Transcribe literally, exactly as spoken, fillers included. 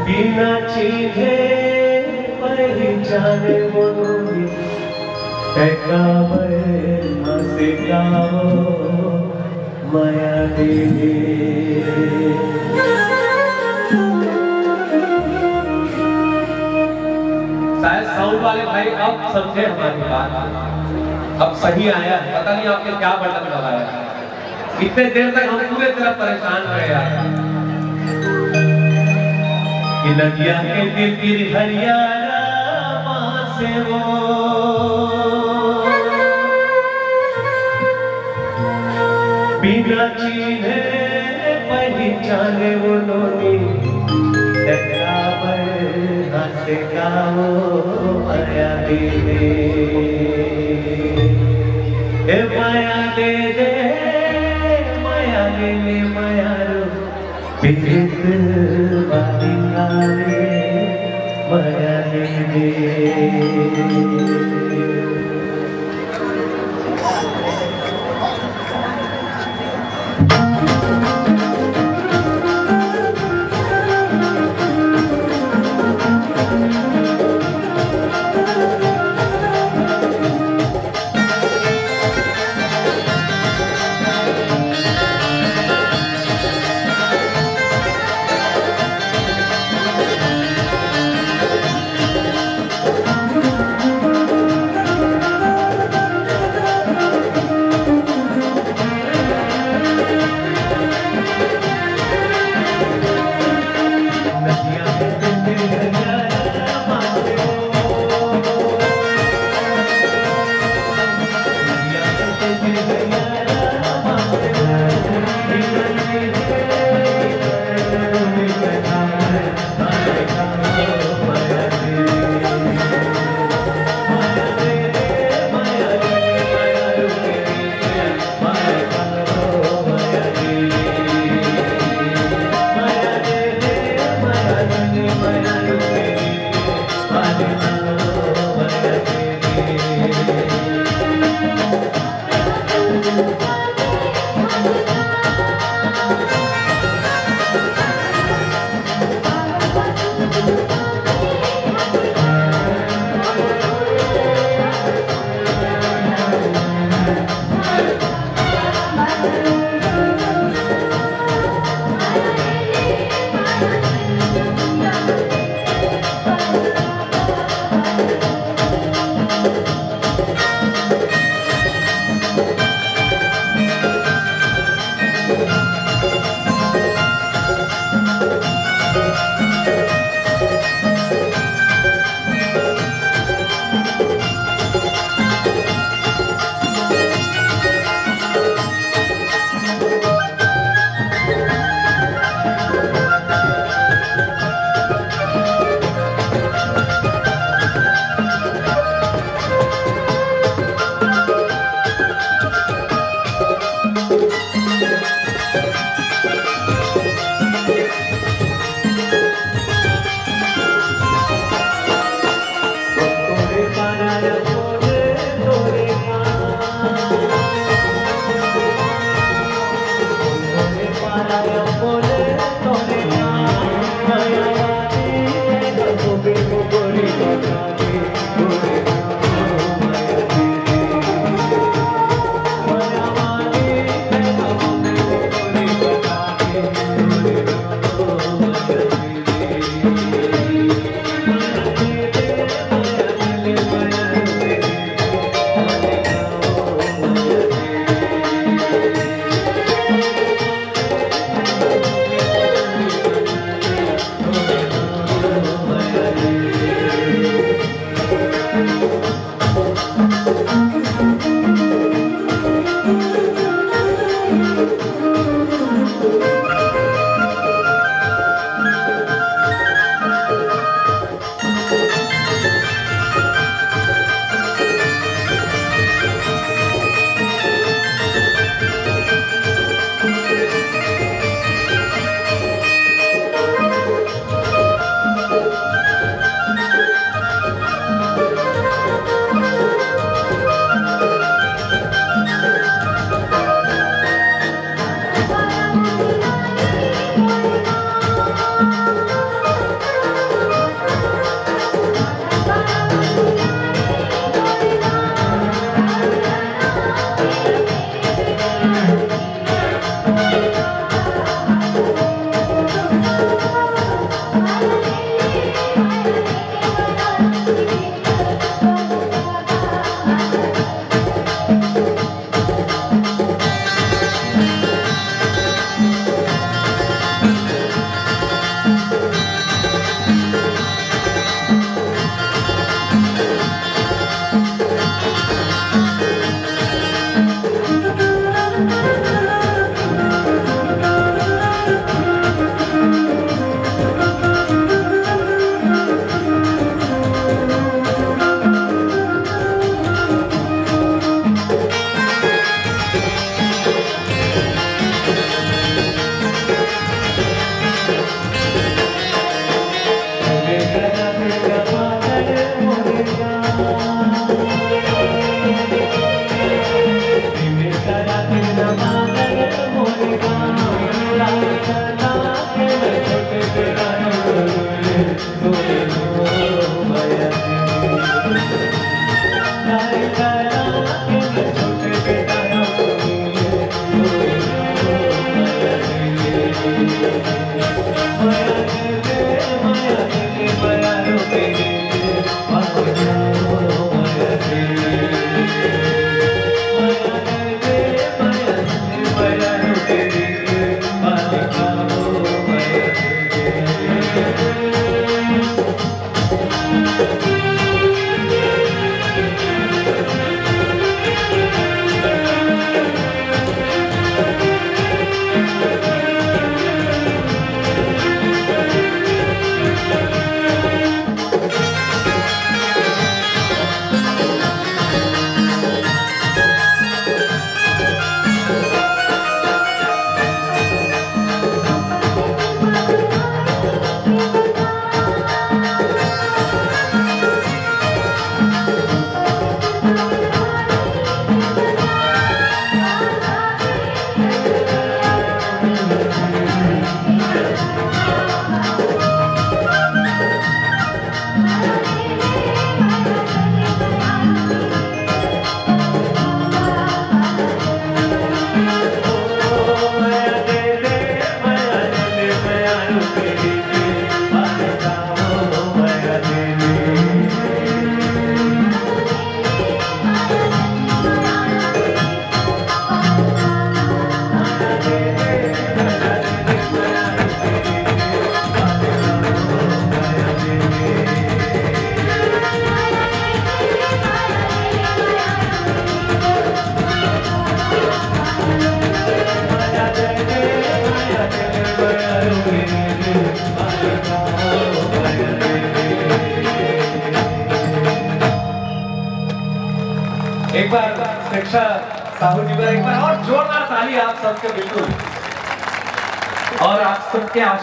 बिना चिन्हे पहिचाने मोर नोनी, तैं काबर हँसे कावो मया दे दे। शायद साउंड वाले भाई अब समझे हमारी बात, अब सही आया है। पता नहीं आपने क्या बटन दबाया, इतने देर तक हम पूरे तरह परेशान रहे यार। कि नदिया के तीर तीर हरियारा बासे वो, बिना चिन्हे पहिचाने वो नोनी, तैं काबर हँसे कावो मया दे दे। ए मया दे दे, मया दे दे, मया रो, पीरित वाली काले मया दे दे। एक बार शिक्षा साहू जी पर एक बार और जोरदार ताली आप सबके, बिल्कुल। और आप सबके आशीर्वाद